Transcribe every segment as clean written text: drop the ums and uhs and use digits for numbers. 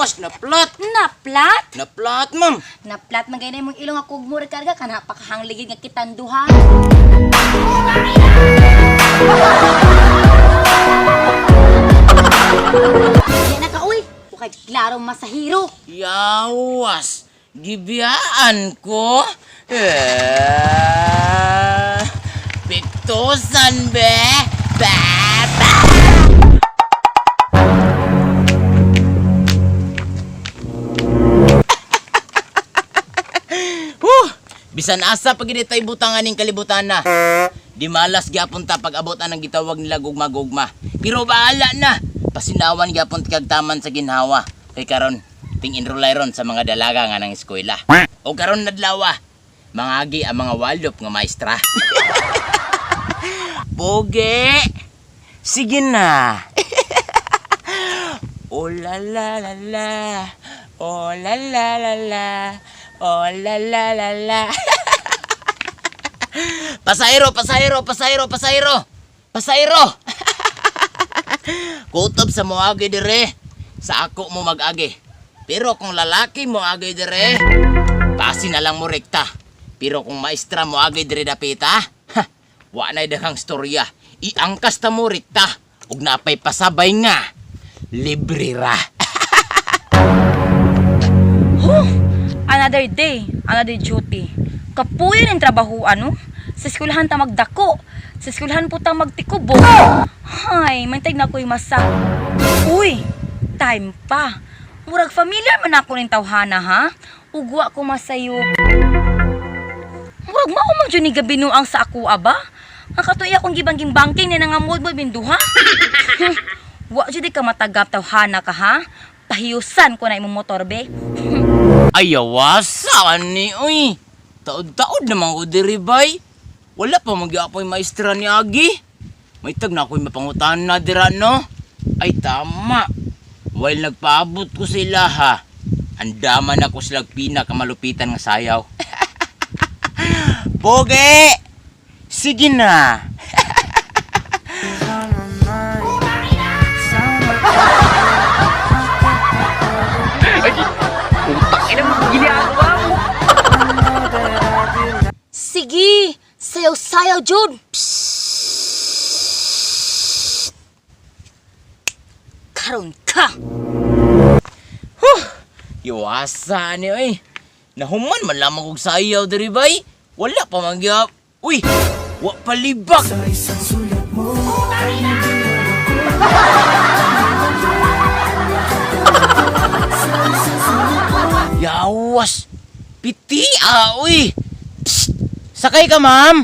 Yawas, na-plat. Na-plat? Na-plat, ma'am. Na-plat man gay na imong ilong nga kugmura karga kana pakahangligid nga kitan duha. Di na ka uy. Ukay klaro masahiro. Yawas, gibiyaan ko. Eh, piktosan be. Ba, ba. Huh! Bisan asa pag tayo butangan ning kalibutan na. Di malas gyapon ta pag abot ang gitawag nila gugma-gugma. Pero bahala na. Pasinawan gyapon kag taman sa ginhawa. Kay karon ting enrolay ron sa mga dalaga nga nang eskwela. O karon nadlawa, mangagi ang mga walop nga maestra. Pogi! Sige na. Oh la la la la. Oh la la la la. Oh la la la la. Pasahero, pasahero, pasahero, pasahero. Pasahero. Kutob sa moagi dire. Sa ako mo mag-agi. Pero kung lalaki mo agi dire, pasi na lang mo rekta. Pero kung maestra mo agi dire dapita, ha, wa na'y daghang storya. Iangkas ta mo rekta. Ug napay pasabay nga. Libre ra. Huh! Another day, another duty. Kapuyo ng trabaho ano? Sa eskwelahan ta magdako. Sa eskwelahan po ta magtikubo. Hay, mantag na ko'y masa. Uy, time pa. Murag familiar man ako ning tawhana ha. Ugwa ko masayo. Murag mao man jud ni gabinuang sa ako aba. Ang katuya akong gibangging banking ni nangamod-mod binduha. Wa jud di ka matagap tawhana ka ha. Pahiyusan ko na imong motor be. Ayaw, ni uy. Taod-taod naman ko diri bay. Wala pa magyapon maestra ni Agi. May tag na ako'y mapangutan na dira no. Ay tama. While nagpaabot ko sila ha. Andaman ako silang pinakamalupitan nga sayaw. Pogi! Sige na. Sige, sayaw-sayaw, Jud. Karon ka. Huh! Iwasa ni oy. Nahuman man lamang kog sayaw diri bay. Wala pa magyap. Uy! Wa pa libak. Yawas! Piti ah, uy! Psst! Sakay ka, ma'am!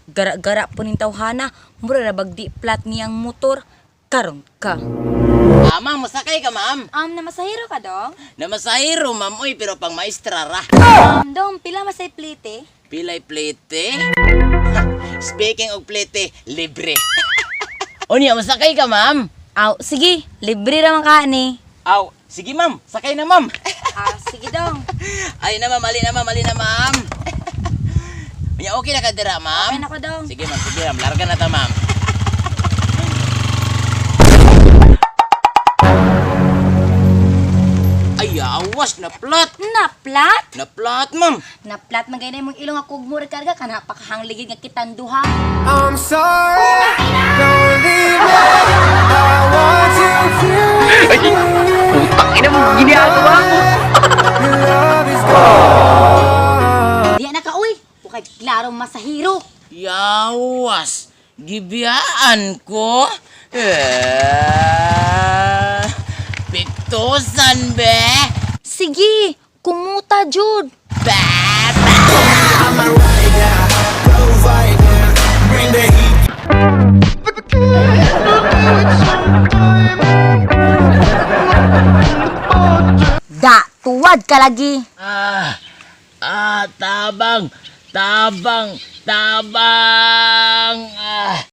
Gara-gara po ning tawhana, mura ra bagdi plat niyang motor. Karon ka. Ah, ma'am, masakay ka, ma'am. Namasahiro ka dong? Namasahiro, ma'am, uy, pero pang maestra ra. Dong, pila masay plate? Pilay plate. Speaking of plate, libre. O niya, masakay ka, ma'am. Aw, sige, libre ra man ka ni. Aw, sige, ma'am. Sakay na, ma'am. Ah, sige dong. Ay na, ma'am. Ali na, ma'am. Ali na, ma'am. Unya, okay na ka dira, ma'am? Okay na ko dong. Sige, ma'am. Sige, ma'am. Larga na ta, ma'am. Ay, awas. Na-plat. Na plat? Na-plat, ma'am. Na plat man gay na imong ilong nga kugmura karga kana pakahangligid nga kitan duha. I'm sorry, don't leave me. I want you here with me. Putang ina mo, ginagawa mo. Your love is gone. Di na ka uy. Ukay klaro masahiro. Yawas! Gibiyaan ko? Eh, piktosan be? Sige, kumuta jud. Ba, ba. Da, tuwad ka lagi. Ah, ah, tabang, tabang, tabang. Ah.